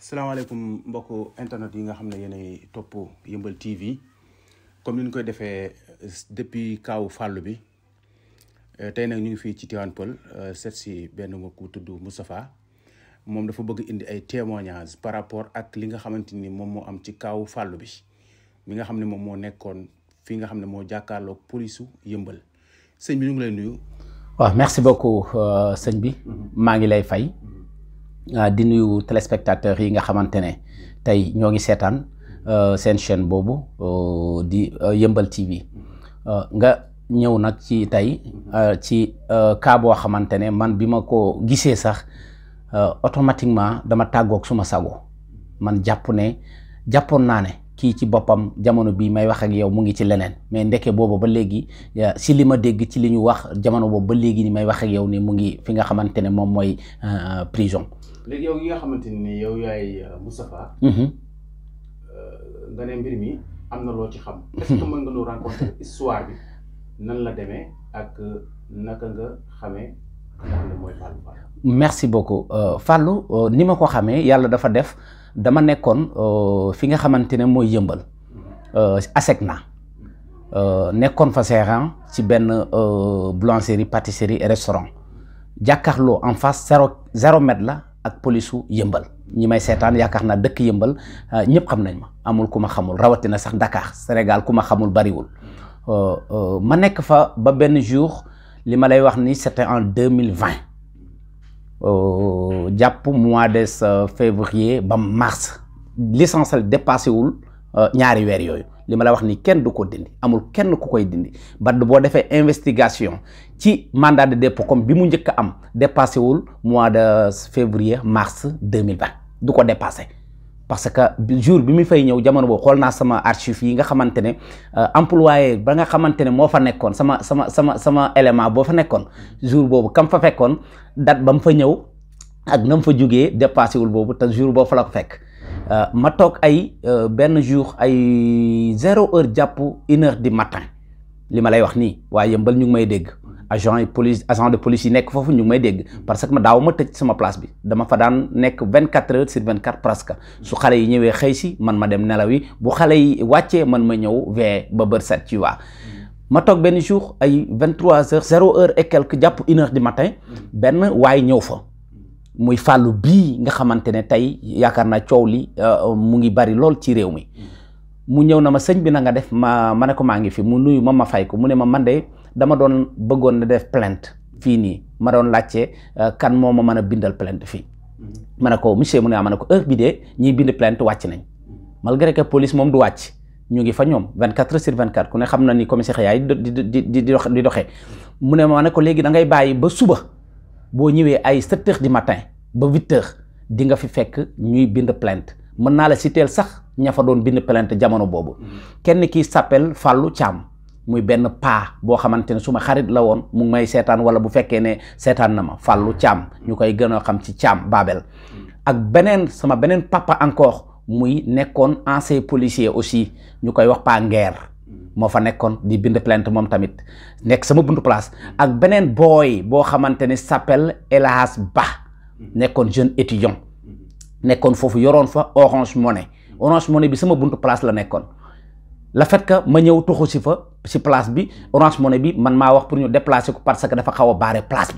salaamaaleykum mbokku internet yi nga xam ne yéenay topp Yeumbeul TV comme ni ñu koy defee depuis kaawu Fallou bi tey nag ñu ngi fii ci Tivaouane Peulh seet si benn mbokku tudd Moustapha moom dafa bëgg indi ay témoignages par rapport ak li nga xamante ni moom moo am ci kaawu Fallou bi mi nga xam ne moom moo nekkoon fii nga xam ne moo jàkkaarloog polisu Yeumbeul sëñ bi ñu ngi lay nuyu. waaw merci beaucoup sëñ bi maa ngi lay fay. di nuyu téléspectateurs yi nga xamante ne tey ñoo ngi seetaan seen chaîne boobu di Yeumbeul TV nga ñëw nag ci tey ci cas boo xamante ne man bi ma ko gisee sax automatiquement dama tàggoog suma sago man jàppoon naa ne kii ci boppam jamono bii may wax ak yow mu ngi ci leneen mais ndeke boobu ba léegi si li ma dégg ci li ñu wax jamono boobu ba léegi ni may wax ak yow ni mu ngi fi nga xamante ne moom mooy prison. léegi yow yi nga xamante ni yow yaay Moustapha. nga ne mbir mi am na loo ci xam. est-ce que mën nga ñu rencontrer histoire bi nan la demee ak naka nga xamee nga xam ne mooy Fallou Fall. merci beaucoup Fallou ni ma ko xamee yàlla dafa def dama nekkoon fi nga xamante ne mooy Yeumbeul ASECNA nekkoon fa gérant ci benn boulangerie pâtisserie et restaurant jàkkaarloo en face zéro mètre la. ak polisu Yeumbeul ñi may seetaan yaakaar naa dëkk Yeumbeul ñëpp xam nañ ma amul ku ma xamul rawatina sax Dakar Sénégal ku ma xamul bariwul ma nekk fa ba benn jour li ma lay wax ni c'était en 2020 jàpp mois de février ba mars l'essentiel dépassé wul ñaari weer yooyu li ma la wax ni kenn du ko dindi amul kenn ku koy dindi ba boo defee investigation ci mandat de dépôt comme bi mu njëkk a am dépassé wul mois de février mars 2020 du ko dépassé parce que jour bi mu fay ñëw jamono boobu xool naa sama archive yi nga xamante ne employé ba nga xamante ne moo fa nekkoon sama élément boo fa nekkoon jour boobu kam fa fekkoon date ba mu fa ñëw ak na mu fa jugee dépassé wul boobu te jour boobu fa la ko fekk ma toog ay benn jour ay 0h jàpp 1h du matin li ma lay wax nii waaye Yeumbeul ñu ngi may dégg agent de police yi nekk foofu ñu ngi may dégg parce que ma daaw ma tëj sama place bi dama fa daan nekk 24h/24 presque su xale yi ñëwee xëy si man ma dem nelaw yi bu xale yi wàccee man ma ñëw veillé ba bër set tu vois ma toog benn jour ay 23h 0h et quelque jàpp 1h du matin benn waay ñëw fa muy Fallou bii nga xamante ne tey yaakaar naa coow li mu ngi bari lool ci réew mi mu ñëw na ma sëñ bi na nga def ma ne ko maa ngi fi mu nuyu ma fay ko mu ne ma man de dama doon bëggoon na def plainte fii nii ma doon laajte kan moo ma mën a bindal plainte fii ma ne ko monsieur mu ne ma ne ko heure bi de ñiy bind plainte wàcc nañ malgré que police moom du wàcc ñu ngi fa ñoom 24h/24 ku ne xam na ni commissariat yi di doxee mu ne ma ne ko léegi da ngay bàyyi ba suba boo ñëwee ay 7h du matin ba 8h di nga fi fekk ñuy bind plainte mën naa la citeel sax ña fa doon bind plainte jamono boobu kenn kii s'appelle Fallou Thiam muy benn paa boo xamante ne suma xarit la woon mu ngi may seetaan wala bu fekkee ne seetaan na ma Fallou Thiam ñu koy gën a xam ci Thiam Babel ak sama beneen papa encore muy nekkoon ancien policier aussi ñu koy wax paa Nguer moo fa nekkoon di bind plainte moom tamit nekk sama buntu place ak beneen booy boo xamante ne s'appelle Elas Ba nekkoon jeune étudiant nekkoon foofu yoroon fa Orange Money bi sama buntu place la nekkoon le fait que ma ñëw tuxu si fa si place bi Orange Money bi man maa wax pour ñu déplacer ko parce que dafa xaw a barré place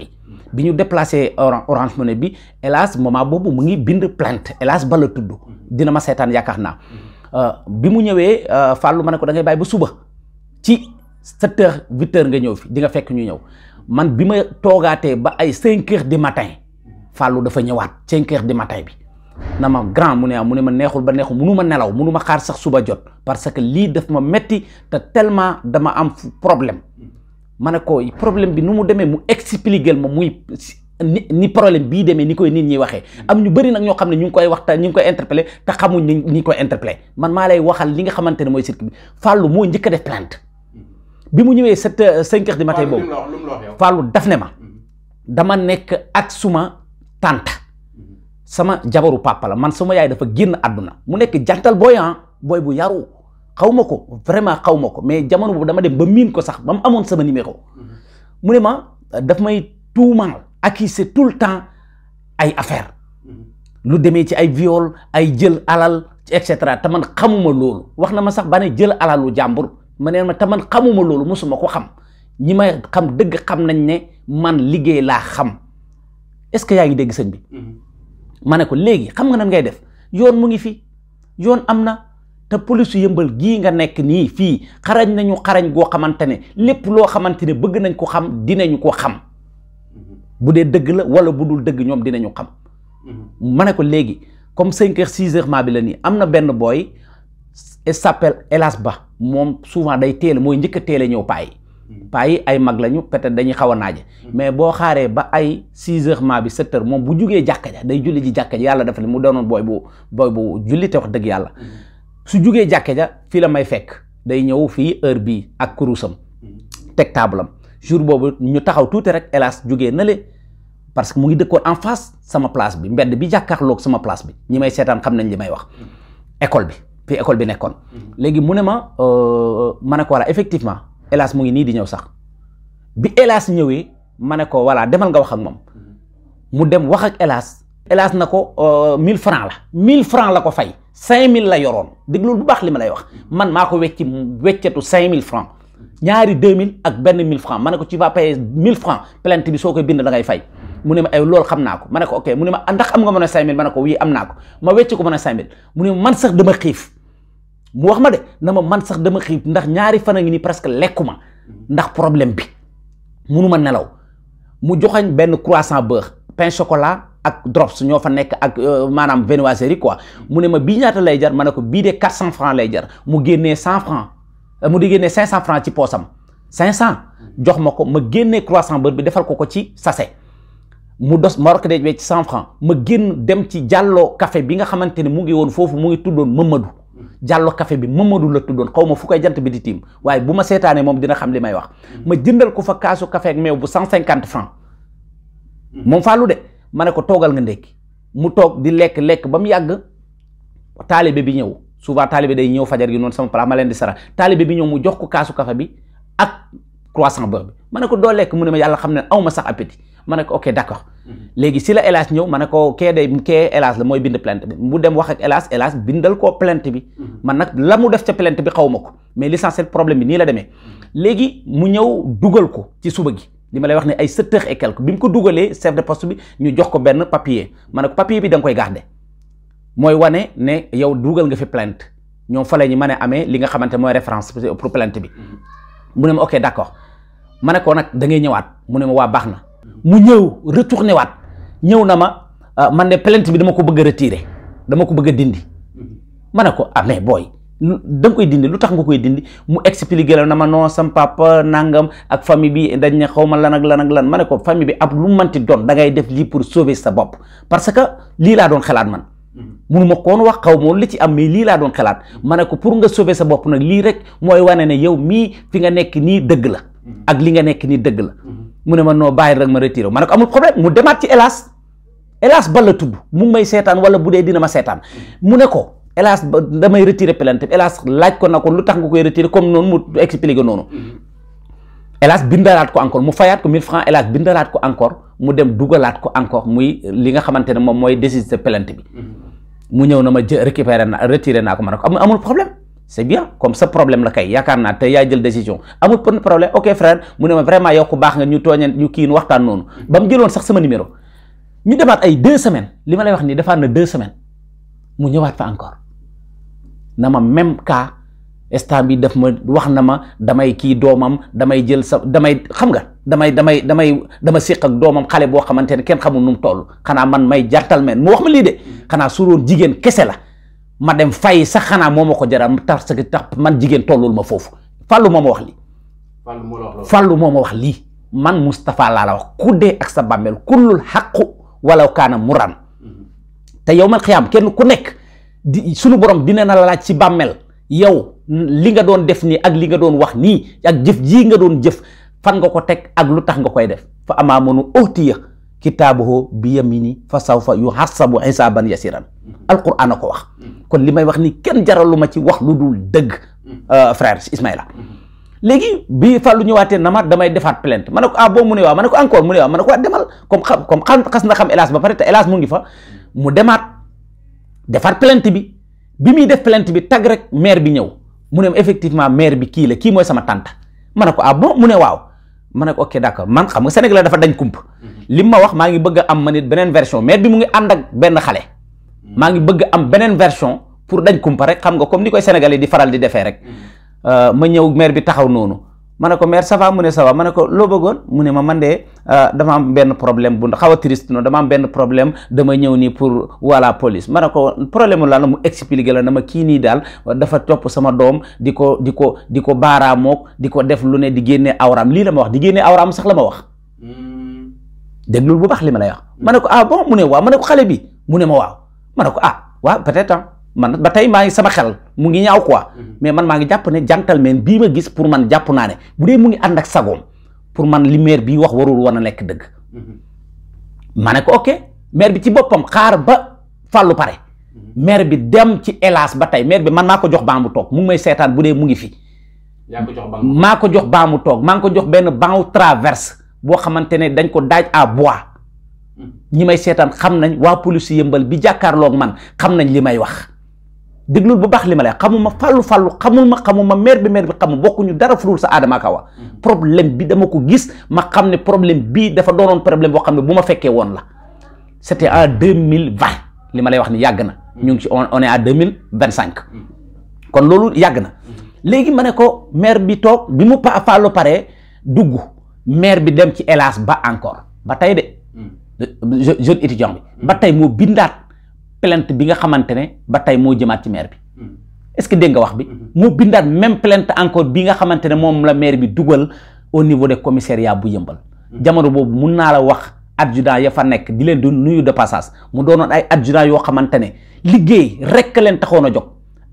bi ñu déplacer Orange Money bi hélas moment boobu mu ngi bind plainte hélas ba la tudd dina ma seetaan yaakaar naa bi mu ñëwee Fallou ma ne ko da ngay bàyyi ba suba ci 7h 8h nga ñëw fi di nga fekk ñu ñëw man bi ma toogaatee ba ay 5h du matin Fallou dafa ñëwaat 5h du matin bi na ma grand mu ne ma neexul ba neexul munu ma nelaw munu ma xaar sax suba jot parce que lii daf ma metti te tellement dama am problème ma ne ko problème bi nu mu demee mu expliquer ma muy ni problème bii demee ni koy nit ñi waxee am ñu bëri nag ñoo xam ne ñu ngi koy waxtaan ñu ngi koy interpellé te xamuñ ni koy interpellé man maa lay waxal li nga xamante ne mooy circuit bi Fallou moo njëkk a def plainte bi mu ñëwee 5h du matin boobu Fallou daf ne ma dama nekk ak suma tante sama jabaru papa la man sama yaay dafa génn àdduna mu nekk jantal booy bu yaru xaw ma ko vraiment xaw ma ko mais jamono boobu dama dem ba miin ko sax ba mu amoon sama numéro mu ne ma daf may tuumaal accusé tout le temps ay affaire lu demee ci ay viol ay jël alal et cetera te man xamuma loolu wax na ma sax ba ne jël alalu jàmbur ma ne ma te man xamuma loolu mosuma ko xam ñi may xam dëgg xam nañ ne man liggéey laa xam est-ce que yaa ngi dégg sëñ bi ma ne ko léegi xam nga nan ngay def yoon mu ngi fi yoon am na te police yëmbal gii nga nekk nii fii xarañ nañu xarañ goo xamante ne lépp loo xamante ne bëgg nañ ko xam dinañu ko xam bu dee dëgg la wala bu dul dëgg ñoom dinañu xam ma ne ko léegi comme 5 heures 6 heures maa bi la nii am na benn booy il s'appelle Elas Ba moom souvent day teel mooy njëkk a teel a ñëw paa yi ay mag lañu peut-être dañuy xaw a naaje mais boo xaaree ba ay 6 heures maa bi 7 heures moom bu jugee jàkka ja day julli ji jàkka ja yàlla dafa ne mu doonoon booy bu julli te wax dëgg yàlla su jugee jàkka ja fii la may fekk day ñëw fii heure bii ak kurusam teg taabalam jour boobu ñu taxaw tuuti rek Elas jugee na le parce que mu ngi dëkkoon en face sama place bi mbedd bi jàkkaarloog sama place bi ñi may seetaan xam nañ li may wax école bi fii école bi nekkoon léegi mu ne ma ne ko voilà effectivement Elas mu ngi nii di ñëw sax bi Elas ñëwee ma ne ko voilà demal nga wax ak moom mu dem wax ak Elas na ko 1000 francs la 1000 francs la ko fay 5000 la yoroon déglul bu baax li ma lay wax man maa ko weccetu 5000 francs ñaari 2000 ak benn 1000 francs ma ne ko tu vas payer 1000 francs plainte bi soo koy bind da ngay fay mu ne ma ay loolu xam naa ko ma ne ko ok mu ne ma ndax am nga mën a 5000 ma ne ko oui am naa ko ma wecc ko mën a 5000 mu ne ma man sax dama xiif mu wax ma de na ma man sax dama xiif ndax ñaari fan a ngi nii presque lekkuma ndax problème bi munu ma nelaw mu joxañ benn croissant beurre pain chocolat ak drops ñoo fa nekk ak maanaam viennoiserie quoi mu ne ma bii ñaata lay jar ma ne ko bii de 400 francs lay jar mu génnee 100 francs mu di génnee 500 francs ci poosam 500 jox ma ko ma génnee croissant beurre bi defal ko ci sachet mu dos ma rokk de wecc 100 francs ma génn dem ci jàlloo café bi nga xamante ne mu ngi woon foofu mu ngi tuddoon Mamadou jàllo café bi Mamadou la tuddoon xaw ma fu koy jant bi di tiim waaye bu ma seetaanee moom dina xam li may wax ma jëndal ko fa kaasu café ak meew bu 150 francs moom Fallou de ma ne ko toogal nga ndekki mu toog di lekk ba mu yàgg taalibe bi ñëw souvent taalibe day ñëw fajar gi noonu sama plat ma leen di sara taalibe bi ñëw mu jox ko kaasu café bi ak croissant beurre bi ma ne ko doo lekk mu ne ma yàlla xam ne aw ma sax appétit ma ne ko ok d'accord léegi si la Elas ñëw ma ne ko kee Elas la mooy bind plainte bi mu dem wax ak Elas bindal koo plainte bi man nag la mu def ca plainte bi xaw ma ko mais l'essentiel problème bi nii la demee léegi mu ñëw dugal ko ci suba gi li ma lay wax ne ay 7 heures et quelque bi mu ko dugalee chef de poste bi ñu jox ko benn papier ma ne ko papier bi da nga koy garder mooy wane ne yow dugal nga fi plainte ñoom fa la ñu mën a amee li nga xamante mooy référence pour plainte bi mu ne ma ok d'accord ma ne ko nag da ngay ñëwaat mu ne ma waa baax na mu ñëw retourné waat ñëw na ma man de plainte bi dama ko bëgg a retirer dama ko bëgg a dindi ma ne ko ah mais booy da nga koy dindi lu tax nga koy dindi mu expliqué la na ma non sam papa nangam ak famille bi dañ ne xaw ma lan ak lan ma ne ko famille bi ab lu manti doon da ngay def lii pour sauver sa bopp parce que lii laa doon xalaat man munu ma koon wax xaw ma li ci am mais lii laa doon xalaat ma ne ko pour nga sauver sa bopp nag lii rek mooy wane ne yow mii fi nga nekk nii dëgg la ak li nga nekk nii dëgg la mu ne ma noo bàyyi rek ma retiré ma ne ko amul problème mu demaat ci Elas Ba la tudd mu ngi may seetaan wala bu dee dina ma seetaan mu ne ko Elas Ba damay retiré plainte Elas laaj ko na ko lu tax nga koy retiré comme noonu mu expliqué noonu Elas bindalaat ko encore mu fayaat ko 1000 francs Elas bindalaat ko encore mu dem dugalaat ko encore muy li nga xamante ne moom mooy décider plainte bi mu ñëw na ma retiré naa ko ma ne ko amul problème c'est bien comme ça problème la kay yaakaar naa te yaa jël décision amul problème ok frère mu ne ma vraiment yow ku baax nga ñu tooñeen ñu kii waxtaan noonu ba mu jëloon sax sama numéro ñu demaat ay 2 semaines li ma lay wax nii defaat na 2 semaines mu ñëwaat fa encore na ma même cas instant bi daf ma wax na ma damay kii doomam damay jël sa damay xam nga dama séq ak doomam xale boo xamante ne kenn xamul nu mu toll xanaa man may jartal men mu wax ma lii de xanaa su doon jigéen kese la ma dem fay sax xanaa moo ma ko jaral parce que tax man jigéen tollul ma foofu Fallou moo ma wax lii Fallou moo ma wax lii man Moustapha laa la wax ku dee ak sa bàmmeel kullul xaqu walaw kaana muran te yow mal xiyaam kenn ku nekk sunu borom dina na la laaj ci bàmmeel yow li nga doon def nii ak li nga doon wax nii ak jëf jii nga doon jëf fan nga ko teg ak lu tax nga koy def fa amaa mënu utiya kitaabuhu bi yamini fa sawfa yuhasabu hisaban yasiran alquran a ko wax kon li may wax ni kenn jaralu ma ci wax lu dul dëgg frère Ismaïla léegi bi Fallou ñëwaatee na ma damay defaat plainte ma ne ko ah boo mu ne waaw ma ne ko encore mu ne waaw ma ne ko waa demal comme xas na xam Elas ba pare te Elas mu ngi fa mu demaat defar plainte bi muy def plainte bi tag rek maire bi ñëw mu ne effectivement maire bi kii la kii mooy sama tante ma ne ko ah bon mu ne waaw ma ne ko ok d'accord man xam nga Sénégal dafa dañ kump li ma wax maa ngi bëgg a am ma nit beneen version maire bi mu ngi ànd ak benn xale maa ngi bëgg am beneen version pour dañ kumpa rek xam nga comme ni koy Sénégalais di faral di defee rek ma ñëw maire bi taxaw noonu ma ne ko maire ça va mu ne ça va ma ne ko loo bëggoon mu ne ma man de dama am benn problème bu xaw a triste noonu dama am benn problème dama ñëw nii pour voilà police ma ne ko problème la mu expliqué la dama kii nii daal dafa topp sama doom di ko baaraamook di ko def lu ne di génnee awraam lii la ma wax di génnee awraam sax la ma wax déglul bu baax li ma lay wax ma ne ko ah bon mu ne waaw ma ne ko xale bi mu ne ma waaw ma ne ko ah waaw peut-être man ba tey maa ngi sama xel mu ngi ñaaw quoi mais man maa ngi jàpp ne gentleman bii ma gis pour man jàpp naa ne bu dee mu ngi ànd ak sagoom pour man li maire bi wax warul woon a nekk dëgg ma ne ko ok maire bi ci boppam xaar ba fàllu pare maire bi dem ci hélas ba tey maire bi man maa ko jox baa mu toog mu ngi may seetaan bu dee mu ngi fi maa ko jox baa mu toog maa ngi ko jox benn banc traverse boo xamante ne dañ ko daaj à bois ñi may seetaan xam nañ waa police yëmbal bi jàkkaarloog man xam nañ li may wax déglul bu baax li ma lay xamuma fàllu xamuma maire bi xamu bokkuñu dara furul sa Adama Kawa problème bi dama ko gis ma xam ne problème bii dafa doonoon problème boo xam ne bu ma fekkee woon la c'était en 2020 li ma lay wax ni yàgg na ñu ngi ci on est à 2025 kon loolu yàgg na léegi ma ne ko maire bi toog bi mu fàllu paree dugg maire bi dem ci hélas ba encore ba tey de jeune étudiant bi ba tey moo bindaat plainte bi nga xamante ne ba tey moo jëmaat ci maire bi est-ce que dégg nga wax bi moo bindaat même plainte encore bi nga xamante ne moom la maire bi dugal au niveau des commissariats bu yëmbal jamono boobu mun naa la wax adjudant ya fa nekk di leen di nuyu de passage mu doonoon ay adjudant yoo xamante ne liggéey rek leen taxoon a jóg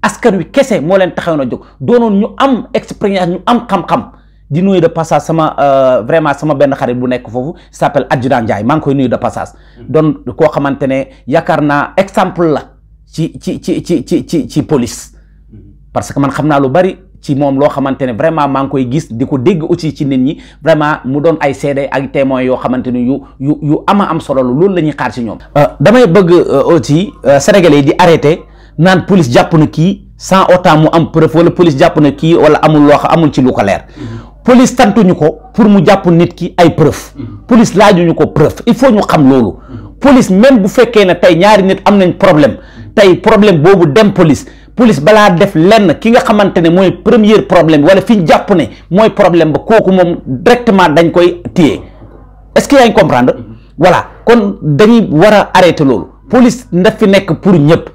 askan wi kese moo leen taxoon a jóg doonoon ñu am expérience ñu am xam-xam di nuyu de passage sama vraiment sama benn xarit bu nekk foofu s'appelle adjudant Ndiaye maa ngi koy nuyu de passage doon koo xamante ne yaakaar naa exemple la ci police parce que man xam naa lu bari ci moom loo xamante ne vraiment maa ngi koy gis di ko dégg aussi ci nit ñi vraiment mu doon ay seede ak témoins yoo xamante ne yu ama am solo la loolu la ñuy xaar ci ñoom. damay bëgg aussi sénégalais yi di arrêté naan police jàpp na kii sans autant mu am preuve wala police jàpp na kii wala amul ci lu ko leer. police tantuñu ko pour mu jàpp nit ki ay preuve police laajuñu ko preuve il faut ñu xam loolu police même bu fekkee ne tey ñaari nit am nañ problème tey problème boobu dem police balaa def lenn ki nga xamante ne mooy premier problème wala fi ñu jàpp ne mooy problème ba kooku moom directement dañ koy téye est-ce que yaa ngi comprendre voilà kon dañuy war a arrêter loolu police ndaf fi nekk pour ñëpp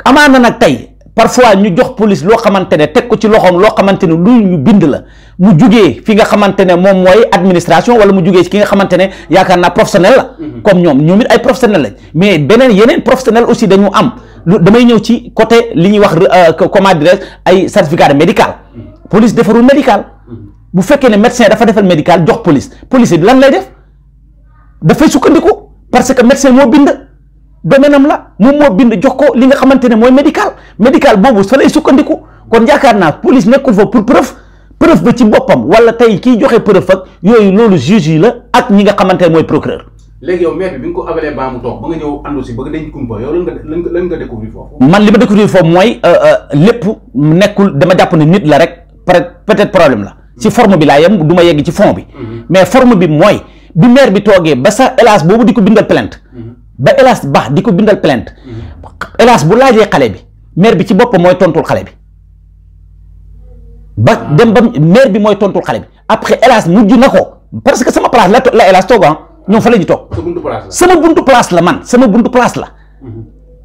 amaana nag tey parfois ñu jox police loo xamante ne teg ko ci loxoom loo xamante ne lu ñu bind la mu jugee fi nga xamante ne moom mooy administration wala mu jugee ci ki nga xamante ne yaakaar naa professionnel la comme ñoom it ay professionnel lañ mais yeneen professionnel aussi dañu am damay ñëw ci côté li ñuy wax comment dirais ay certificat médical police defarul médical bu fekkee ne médecin dafa defal médical jox police lan lay def dafay sukkandiku parce que médecin moo bind domaine am la moom moo bind jox ko li nga xamante ne mooy médical boobu fa lay sukkandiku kon yaakaar naa police nekkul fa pour preuve ba ci boppam wala tey kiy joxe preuve ak yooyu loolu juge yi la ak ñi nga xamante ne mooy procureur. léegi yow maire bi nga ko abalee baa mu toog ba nga ñëw àndu si bëgg dañ kumpa yow lan nga découvrir foofu. man li ma découvrir foofu mooy lépp nekkul dama jàpp ne nit la rek peut-être problème la ci forme bi laa yem du ma yegg ci fond bi mais forme bi mooy bi maire bi toogee ba sa hélas boobu di ko bindal plainte ba hélas ba di ko bindal plainte hélas bu laajee xale bi maire bi ci boppam mooy tontul xale bi ba dem ba maire bi mooy tontul xale bi après hélas mujj na ko parce que sama place la hélas toog ñoom fa la ñu toog sama buntu place la man sama buntu place la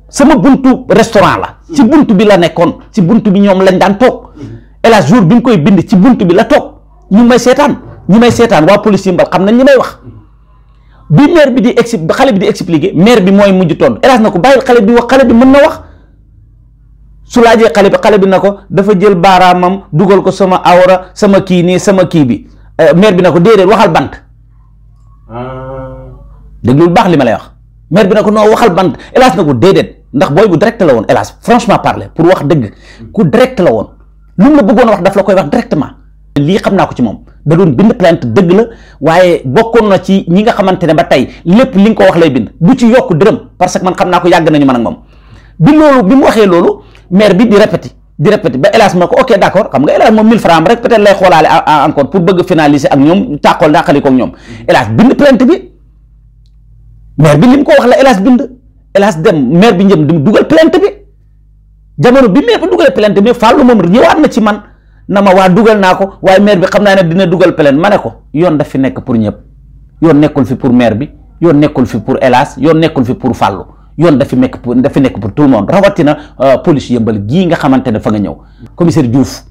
sama buntu restaurant la ci buntu bi la nekkoon ci buntu bi ñoom lañ daan toog hélas jour bi ñu koy bind ci buntu bi la toog ñu may seetaan waa police yëmbal xam nañ li may wax bi maire bi xale bi di expliquer maire bi mooy mujj tontu hélas na ko bàyyil xale bi wax xale bi mën na wax su laajee xale bi na ko dafa jël baaraamam dugal ko sama awra sama kii nii sama kii bi maire bi na ko déedéet waxal bant dégg lu baax li ma lay wax maire bi na ko non waxal bant hélas na ko déedéet ndax booy bu direct la woon hélas franchement parler pour wax dëgg ku direct la woon lu mu la bëggoon a wax daf la koy wax directement lii xam naa ko ci moom da doon bind plainte dëgg la waaye bokkoon na ci ñi nga xamante ne ba tey lépp li nga ko wax lay bind du ci yokk dërëm parce que man xam naa ko yàgg nañu man ak moom bi mu waxee loolu maire bi di répété ba hélas ma ko ok d'accord xam nga hélas moom 1000 francs rek peut-être lay xoolaale encore pour bëgg finaliser ak ñoom dàqali ko ak ñoom hélas bind plainte bi maire bi li mu ko wax la hélas bind hélas dem maire bi njëm di dugal plainte bi jamono bi maire bi dugal plainte bi Fallou moom ñëwaat na ci man na ma waa dugal naa ko waaye maire bi xam naa ne dina dugal plainte ma ne ko yoon daf fi nekk pour ñëpp yoon nekkul fi pour maire bi yoon nekkul fi pour hélas yoon nekkul fi pour Fallou yoon dafi nekk pour tout le monde rawatina police yëmbal gii nga xamante ne fa nga ñëw commissaire Diouf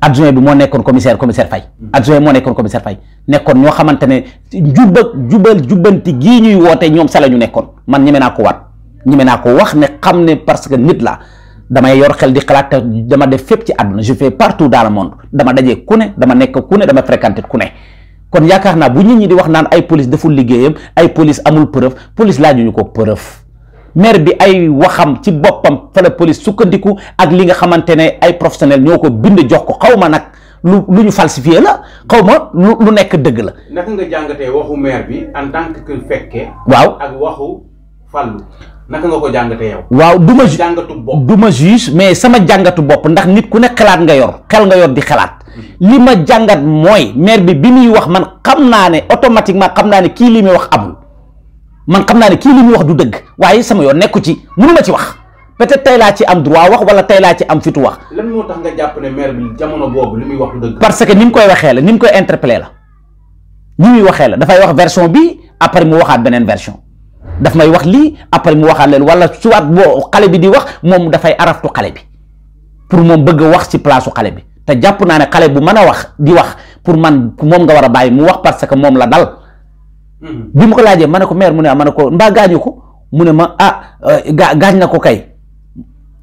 adjoint bi moo nekkoon commissaire Faye adjoint moo nekkoon commissaire Faye nekkoon ñoo xamante ne jubbanti gii ñuy woote ñoom sa la ñu nekkoon man ñeme naa ko waat ñeme naa ko wax ne xam ne parce que nit la damay yor xel di xalaat te dama def fépp ci àdduna je fais partout dans le monde dama dajee ku ne dama nekk ku ne dama fréquenté ku ne kon yaakaar naa bu nit ñi di wax naan ay police deful liggéeyam ay police amul preuve police laajuñu ko preuve maire bi ay waxam ci boppam fa la police sukkandiku ak li nga xamante ne ay professionnel ñoo ko bind jox ko xaw ma nag lu ñu falsifié la xaw ma lu nekk dëgg la. naka nga jàngatee waxu maire bi en tant que fekkee. waaw ak waxu Fallou naka nga ko jàngatee yow. waaw du ma juge mais sama jàngatu bopp ndax nit ku ne xalaat nga yor xel nga yor di xalaat. li ma jàngat mooy maire bi muy wax man xam naa ne automatiquement xam naa ne kii li muy wax amul man xam naa ne kii li muy wax du dëgg waaye sama yoon nekku ci mënu ma ci wax peut-être tey laa ci am droit wax wala tey laa ci am fitu wax. lan moo tax nga jàpp ne maire bi jamono boobu li muy wax du dëgg. parce que ni mu koy waxee la ni mu koy interpellé la ni muy waxee la dafay wax version bi après mu waxaat beneen version daf may wax lii après mu waxaat leen wala soit boo xale bi di wax moom dafay araftu xale bi pour moom bëgg a wax ci place su xale bi. te jàpp naa ne xale bu mën a wax di wax pour man moom nga war a bàyyi mu wax parce que moom la dal bi ma ko laajee ma ne ko maire mu ne ma ne ko mbaa gaañu ko mu ne ma gaañ na ko kay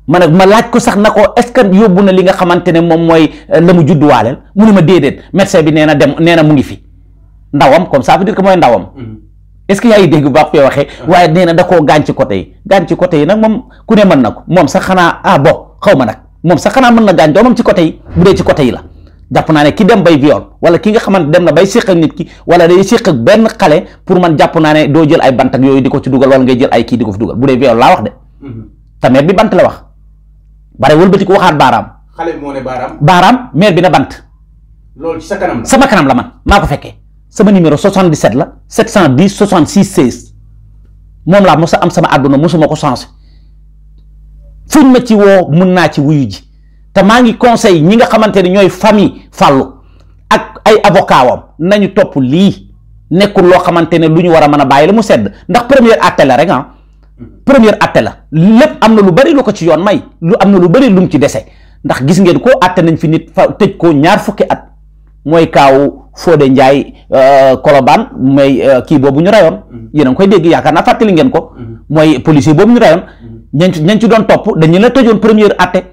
ma laaj ko sax na ko est-ce que yóbbu na li nga xamante ne moom mooy la mu judduwaaleel mu ne ma déedéet médecin bi nee na mu ngi fi ndawam comme ça veut dire que mooy ndawam est-ce que yaa ngi dégg bu baax fee waxee waaye nee na da koo gaañ ci côté yi nag moom ku ne mën na ko moom sax xanaa bon xaw ma nag moom sax xanaa mën na gaañ doomam ci côté yi bu dee ci côté yi la jàpp naa ne ki dem bay viol wala ki nga xamante dem na bay séq ak nit ki wala day séq ak benn xale pour man jàpp naa ne doo jël ay bant ak yooyu di ko ci dugal wala ngay jël ay kii di ko fi dugal bu dee viol laa wax de te bi bant la wax bare wëlbati ko waxaat baaraam. xale bi moo ne baaraam. baaraam maire bi na bant. loolu ci sa kanam la. sama kanam la man maa ko fekkee sama numéro 77 la 710 66 16 moom laa mos a am sama àdduna mosuma ko changé fuñ ma ci woo mun naa ci wuyu ji te maa ngi conseil ñi nga xamante ne ñooy famille Fallou ak ay avocat wam nañu topp lii nekkul loo xamante ne lu ñu war a mën a bàyyi la mu sedd ndax première acte la rek première acte la lépp am na lu bari lu ko ci yoon may am na lu bari lu mu ci dese ndax gis ngeen ko acte nañ fi nit fa tëj ko ñaar fukki at mooy kaawu Fodé Ndiaye Colobane mooy kii boobu ñu rayoon yéen a ngi koy dégg yaakaar naa fàttali ngeen ko mooy policier boobu ñu rayoon ñañ ci doon topp dañu la tëjoon première atte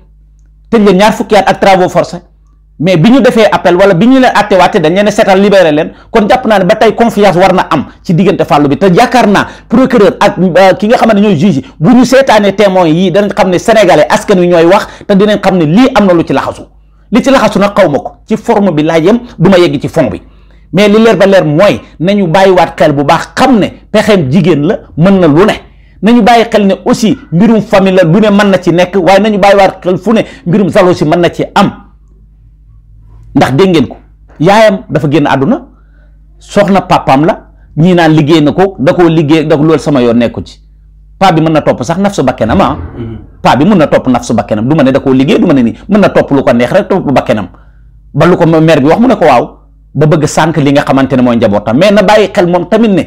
tëj leen ñaar fukki at ak travaux forcés mais bi ñu defee appel wala bi ñu leen atte waate dañ leen seetal libéré leen kon jàpp naa ne ba tey confiance war na am ci diggante Fallou bi te yaakaar naa procureur ak ki nga xam ne ñooy juge bu ñu seetaanee témoins yi danañ xam ne sénégalais askan wi ñooy wax te dinañ xam ne lii am na lu ci laxasu li ci laxasu nag xaw ma ko ci forme bi laa yem du ma yegg ci fond bi mais li leer ba leer mooy nañu bàyyiwaat xel bu baax xam ne pexeem jigéen la mën na lu ne nañu bàyyi xel ne aussi mbirum famille la lu ne mën na ci nekk waaye nañu bàyyiwaat xel fu ne mbirum jalousie mën na ci am ndax dégg ngeen ko yaayam dafa génn àdduna soxna papaam la ñii naan liggéey na ko da koo liggéey da loolu sama yoon nekku ci paa bi mën na topp sax naf su bakkenam paa bi mën na topp naf su bakkenam du ma ne da koo liggéey du ma ne nii mën na topp lu ko neex rek topp bakkenam ba lu ko maire bi wax mu ne ko waaw ba bëgg sànq li nga xamante ne mooy njabootam mais na bàyyi xel moom tamit ne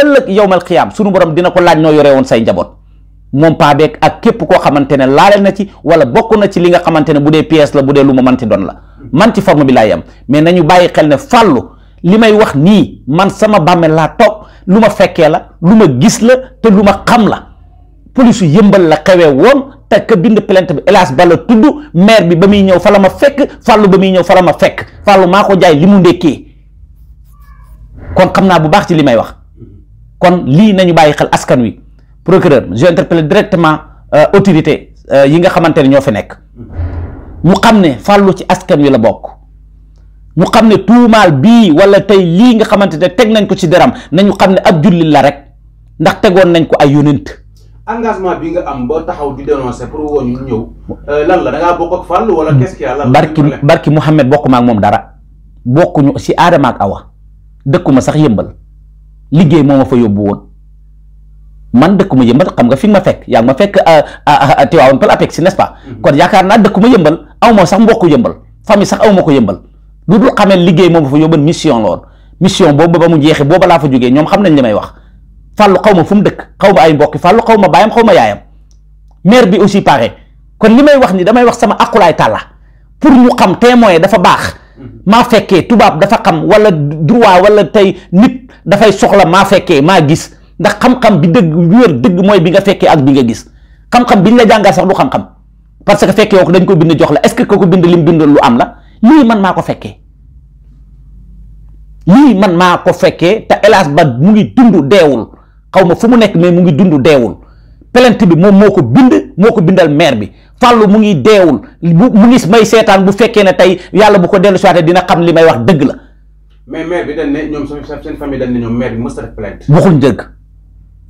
ëllëg yowmal xiyaam sunu borom dina ko laaj noo yore woon say njaboot moom paa beeg ak képp koo xamante ne laale na ci wala bokk na ci li nga xamante ne bu dee pièce la bu dee lu ma manti doon la man ci forme bi laay am mais nañu bàyyi xel ne Fallou li may wax nii man sama bàmmeel laa toog lu ma fekkee la lu ma gis la te lu ma xam la police yëmbal la xewee woon te ka bind plainte bi hélas ba la tudd maire bi ba muy ñëw fa la ma fekk Fallou ba muy ñëw fa la ma fekk Fallou maa ko jaay li mu ndekkee kon xam naa bu baax ci li may wax kon lii nañu bàyyi xel askan wi procureur je interpelle directement autorité yi nga xamante ne ñoo fi nekk ñu xam ne Fallou ci askan wi la bokk ñu xam ne tuumaal bii wala tey lii nga xamante ne teg nañ ko ci deram nañu xam ne ab jullit la rek ndax tegoon nañ ko ay yonent engagement bi nga am ba taxaw di dénoncer pour woo ñu ñëw lan la da ngaa bokk ak Fallou wala qu'est-ce qu'il y a lan barki Mouhamed bokkuma ak moom dara bokkuñu si Adama ak Awa dëkkuma sax yëmbal liggéey moo ma fa yóbbu woon man dëkkuma yëmbal xam nga fi nga ma fekk yaa ngi ma fekk Tivaouane Peulh Apex n'est-ce pas kon yaakaar naa dëkkuma yëmbal aw ma sax mbokku yëmbal famille sax aw ma ko yëmbal lu dul xamee liggéey moo ma fa yóbban mission la woon mission boobu ba mu jeexee booba laa fa jógee ñoom xam nañ li may wax Fallou xaw ma fu mu dëkk xaw ma ay mbokki Fallou xaw ma baayam xaw ma yaayam maire bi aussi pareil kon li may wax ni damay wax sama aqulaay tàlla pour ñu xam témoin dafa baax maa fekkee tubaab dafa xam wala droit wala tey nit dafay soxla maa fekkee maa gis ndax xam-xam bi dëgg wér dëgg mooy bi nga fekkee ak bi nga gis xam-xam bi ñu la jàngal sax du xam-xam parce que fekkee ko dañ ko bind jox la est-ce que ko bind lim bind lu am la lii man maa ko fekkee lii man maa ko fekkee te hélas ba mu ngi dund deewul xaw ma fu mu nekk mais mu ngi dund deewul plainte bi moom moo ko bind moo ko bindal maire bi Fallou mu ngi deewul mu ngi may seetaan bu fekkee ne tey yàlla bu ko dellu siwaatee dina xam li may wax dëgg la. mais maire bi dañ ne ñoom seen famille dañ ne ñoom maire bi mës a def plainte. waxuñu dëgg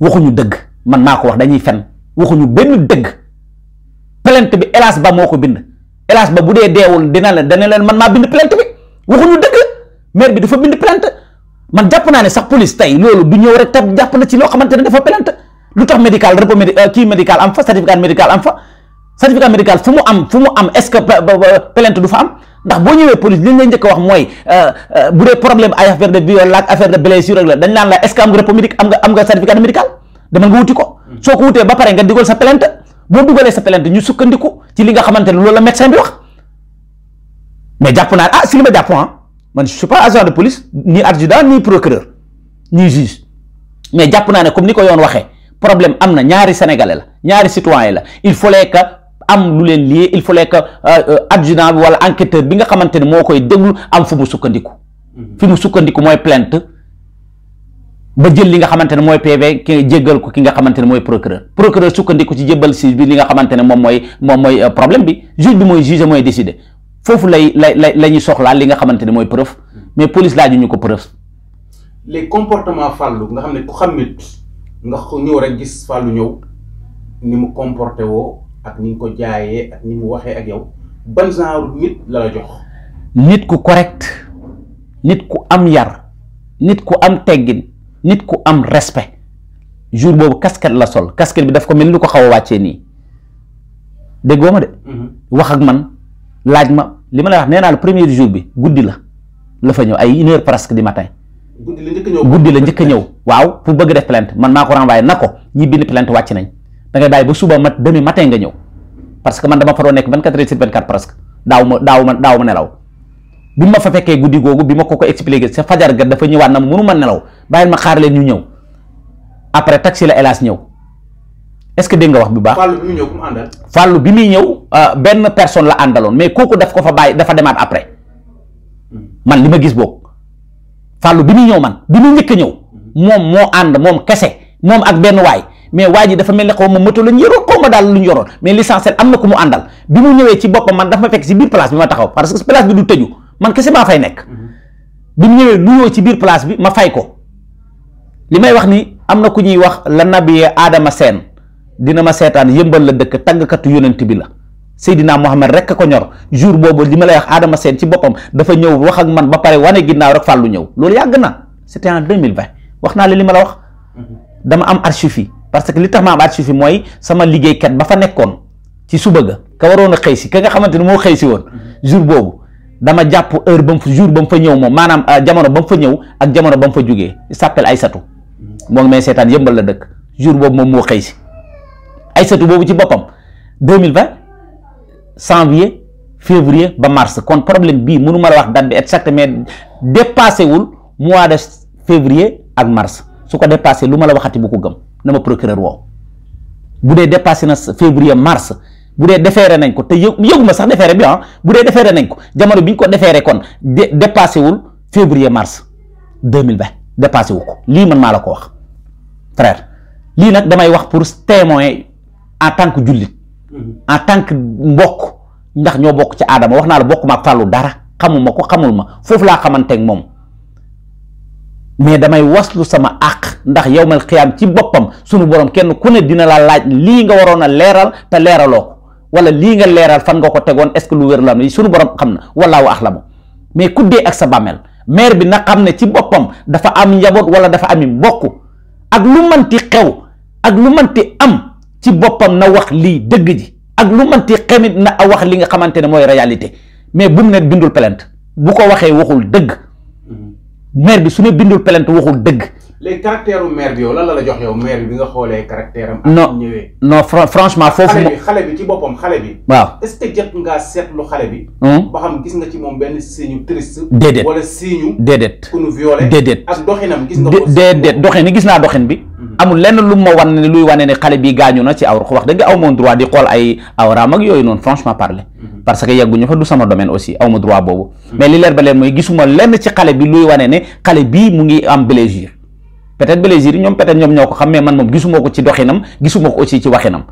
waxuñu dëgg man maa ko wax dañuy fen waxuñu benn dëgg plainte bi hélas ba moo ko bind hélas ba bu dee deewul dana leen man maa bind plainte bi waxuñu dëgg maire bi dafa bind plainte. man jàpp naa ne sax police tey loolu du ñëw rek tam jàpp na ci loo xamante ne dafa plainte lu tax médical repos médical am fa certificat médical am fa certificat médical fu mu am est-ce que plainte du fa am ndax boo ñëwee police li ñu lay njëkk a wax mooy bu dee problème ay affaire de viol ak affaire de blessure rek la dañ naan la est-ce que am nga repos médical am nga certificat médical demal nga wuti ko soo ko wutee ba pare nga dugal sa plainte boo dugalee sa plainte ñu sukkandiku ci li nga xamante ne loolu la médecin bi wax mais jàpp naa si li ma jàpp man je suis pas agent de police ni adjudant ni procureur ni juge mais jàpp naa ne comme ni ko yoon waxee problème am na ñaari sénégalais la ñaari citoyen la il fallait que am lu leen lié il fallait que adjudant bi wala enquêteur bi nga xamante ne moo koy déglu am fu mu sukkandiku fi mu sukkandiku mooy plainte ba jël li nga xamante ne mooy PV ki jéggal ko ki nga xamante ne mooy procureur sukkandiku ci jébbal si bi li nga xamante ne moom mooy problème bi juge bi mooy juge mooy décider foofu la ñuy soxlaa li nga xamante ne mooy preuve mais police laaju ñu ko preuve. les comportements Fallou nga xam ne ku xam nit nga ñëw rek gis Fallou ñëw ni mu comporté woo ak ni nga ko jaayee ak ni mu waxee ak yow ban genre nit la jox. nit ku correct nit ku am yar nit ku am teggin nit ku am respect jour boobu casquette la sol casquette bi daf ko mel ni lu ko xaw a wàccee nii déggoo ma de. wax ak man. laaj ma li ma lay wax nee naa la premier jour bi guddi la fa ñëw ay 1h presque du matin. guddi la njëkk a ñëw waaw pour bëgg def plainte man maa ko renvoyé na ko ñi bind plainte wàcc nañ da ngay bàyyi ba suba demi matin nga ñëw parce que man dama fa doon nekk 24h/24 presque daaw ma nelaw bi ma fa fekkee guddi googu bi ma ko expliqué sa fajar ga dafa ñëwaat na mënu ma nelaw bàyyil ma xaar leen ñu ñëw après taxi la hélas ñëw. est-ce que dégg nga wax bu baax Fallou bi muy ñëw benn personne la àndaloon mais kooku daf ko fa bàyyi dafa demaat après man li ma gis boobu Fallou bi muy ñëw man bi muy njëkk a ñëw moom moo ànd moom kese moom ak benn waay mais waa ji dafa mel ni xaw ma moto la ñu yoroon xaw ma daal lu ñu yoroon mais l'essentiel am na ku mu àndal bi mu ñëwee ci boppam man dafa ma fekk si biir place bi ma taxaw parce que place bi du tëju man kese maa fay nekk bi mu ñëwee nuyoo ci biir place bi ma fay ko li may wax ni am na ku ñuy wax la nabiyee Adama Sène dina ma seetaan yëmbal la dëkk tàggkatu yonent bi la Seydina Mohamed rek ko ñor jour boobu li ma lay wax Adama Sène ci boppam dafa ñëw wax ak man ba pare wane ginnaaw rek Fallou ñëw loolu yàgg na c'était en 2020 wax naa la li ma la wax dama am archive yi parce que li tax ma am archive yi mooy sama liggéeykat ba fa nekkoon ci suba ga ka waroon a xëy si ka nga xamante ne moo xëy si woon jour boobu dama jàpp heure ba mu jour ba mu fa ñëw moom maanaam jamono ba mu fa ñëw ak jamono ba mu fa jógee il s'appelle Aïssatou moo ngi may seetaan yëmbal la dëkk jour boobu moom moo xëy si Aïssatou boobu ci boppam 2020 janvier février ba mars kon problème bii mënu ma la wax date bi exact mais dépassé wul mois de février ak mars su ko dépassé lu ma la waxati bu ko gëm na ma procureur woo bu dee dépassé na février mars bu dee déféré nañ ko te yëguma sax déféré bi bu dee déféré nañ ko jamono bi ñu ko déféré kon dépassé wul février mars 2020 dépassé wu ko lii man maa la ko wax frère lii nag damay wax pour témoin en tant que jullit en tant que mbokk ndax ñoo bokk ci aadama wax naa la bokk ma ak Fallou dara xamuma ko xamul ma foofu laa xamanteeg moom mais damay waslu sama àq ndax yawmal xiyaam ci boppam sunu borom kenn ku ne dina la laaj lii nga waroon a leeral te leeraloo ko wala lii nga leeral fan nga ko tegoon est-ce que lu wér la am sunu borom xam na wallaahu axlamu mais ku dee ak sa bàmmeel maire bi na xam ne ci boppam dafa am njaboot wala dafa ami mbokk ak lu manti xew ak lu manti am ci boppam na wax lii dëgg ji ak lu manti xemit na wax li nga xamante ne mooy réalité mais bu mu ne bindul plainte bu ko waxee waxul dëgg maire bi su ne bindul plainte waxul dëgg. léegi caractère maire bi yow lan la jox yow maire bi nga xoolee caractère am. non ñëwee non franchement foofu. xale bi ci boppam xale bi. waaw est-ce que jot ngaa seetlu xale bi. ba xam gis nga ci moom benn signe triste. déedéet wala signe. déedéet ku nu violé. déedéet ak doxinam gis nga ko. déedéet doxin ni gis naa doxin bi. amul lenn lu ma wan ne luy wane ne xale bi gaañu na ci awra wax dëgg aw ma droit di xool ay awraam ak yooyu noonu franchement parler. parce que yegguñu fa du sama domaine aussi aw ma droit boobu. mais li leer ba leen mooy gisuma lenn ci xale bi luy wane ne xale bii mu ngi am blessure peut-être blessure yi ñoom peut-être ñoom ñoo ko xam mais man moom gisuma ko ci doxinam gisuma ko aussi ci waxinam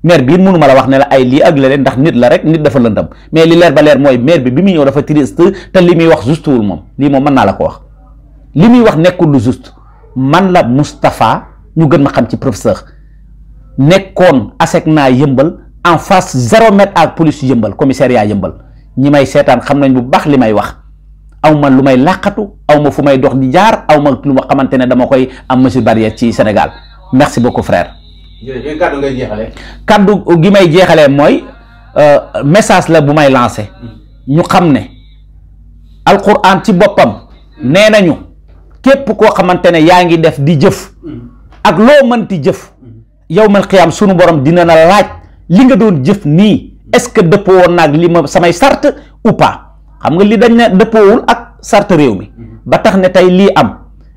maire bi mënu ma la wax ne la ay lii ak leneen ndax nit la rek nit dafa lëndam mais li leer ba leer mooy maire bi muy ñëw dafa triste te li muy wax juste wul moom lii moom mën naa la ko wax li muy wax nekkul lu juste man la Moustapha ñu gën ma xam ci professeur nekkoon ASECNA yëmbal en face 0 mètre ak police yëmbal commissariat yëmbal ñi may seetaan xam nañ bu baax li may wax aw ma lu may làqatu aw ma fu may dox di jaar aw ma lu ma xamante ne dama koy am mesure barrière ci Sénégal merci beaucoup frère. jërëjëf kàddu ngay jeexalee. kàddu gi may jeexalee mooy message la bu may lancé ñu xam ne alquran ci boppam nee nañu képp koo xamante ne yaa ngi def di jëf ak loo mënti jëf yawmal qiyaam sunu borom dina na laaj li nga doon jëf nii est-ce que dëppoo woon naag li ma samay sart ou pas. xam nga li dañ ne dëppoowul ak sart réew mi ba tax ne tey lii am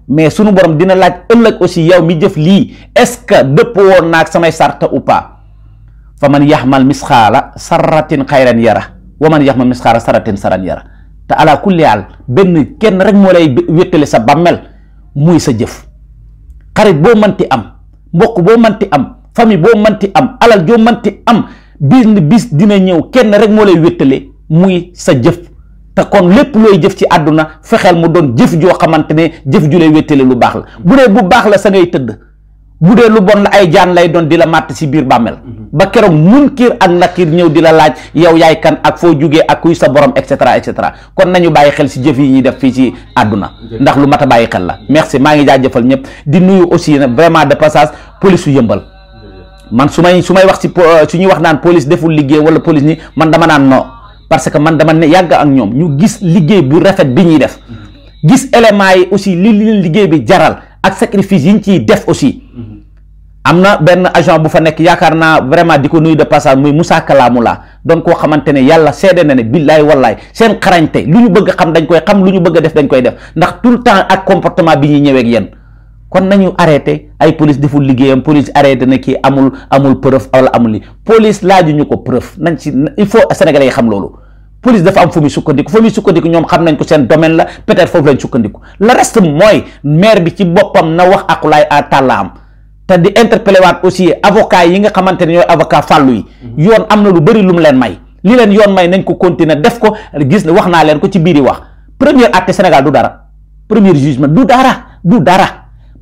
mais sunu borom dina laaj ëllëg aussi yow mi jëf lii est-ce que dëppoo woon naag samay sart ou pas fa man yaxmal misxaala sarratin xayran yara wa man yaxmal misxaala sarratin saran yara te ala kulli haal benn kenn rek moo lay wéttale sa bàmmel muy sa jëf xarit boo mënti am mbokk boo mënti am famille boo mënti am alal joo mënti am bis dina ñëw kenn rek moo lay wéttale muy sa jëf te kon lépp looy jëf ci àdduna fexeel mu doon jëf joo xamante ne jëf ju lay wéttale lu baax la bu dee bu baax la sa ngay tëdd bu dee lu bon la ay jaan lay doon di la màtt si biir bàmmel ba keroog munkir ak nakir ñëw di la laaj yow yaay kan ak foo jugee ak kuy sa borom et cetera et cetera kon nañu bàyyi xel si jëf yi ñuy def fii ci àdduna ndax lu mat a bàyyi xel la merci maa ngi jaajëfal ñëpp di nuyu aussi vraiment de passage police su yëmbal man su may wax si su ñuy wax naan police deful liggéey wala police ni man dama naan non parce que man dama ne yàgg ak ñoom ñu gis liggéey bu rafet bi ñuy def gis éléments yi aussi li leen liggéey bi jaral ak sacrifice yi ñu ciy def aussi am na benn agent bu fa nekk yaakaar naa vraiment di ko nuyu de passage muy Moussa Kalamoula doon koo xamante ne yàlla seede na ne billaay wallaay seen xarañte lu ñu bëgg a xam dañ koy xam lu ñu bëgg a def dañ koy def ndax tout le temps ak comportement bi ñuy ñëwee ak yéen kon nañu arrêté ay police deful liggéeyam police arrêté na kii amul preuve wala amul li police laajuñu ko preuve nañ ci il faut sénégalais yi xam loolu police dafa am fu muy sukkandiku ñoom xam nañ ko seen domaine la peut-être foofu lañ sukkandiku le reste mooy maire bi ci boppam na wax akulaay a tàllaam te di interpellé waat aussi avocat yi nga xamante ne ñooy avocat fàllu yi yoon am na lu bëri lu mu leen may li leen yoon may nañ ko continuer def ko gis wax naa leen ko ci biir yi wax premier acte Sénégal du dara premier jugement du dara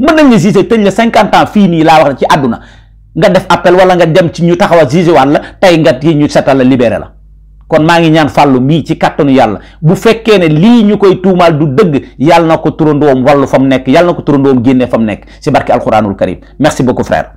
mën nañ la juger tëj la 50 ans fii nii laa wax ci àdduna nga def appel wala nga dem ci ñu taxaw a juger waat la tey nga yi ñu setal la libéré la kon maa ngi ñaan fàllu mii ci kàttanu yàlla bu fekkee ne lii ñu koy tuumaal du dëgg yàlla na ko turandoom wàllu fa mu nekk yàlla na ko turandoom génnee fa mu nekk si barke alquranul karim merci beaucoup frère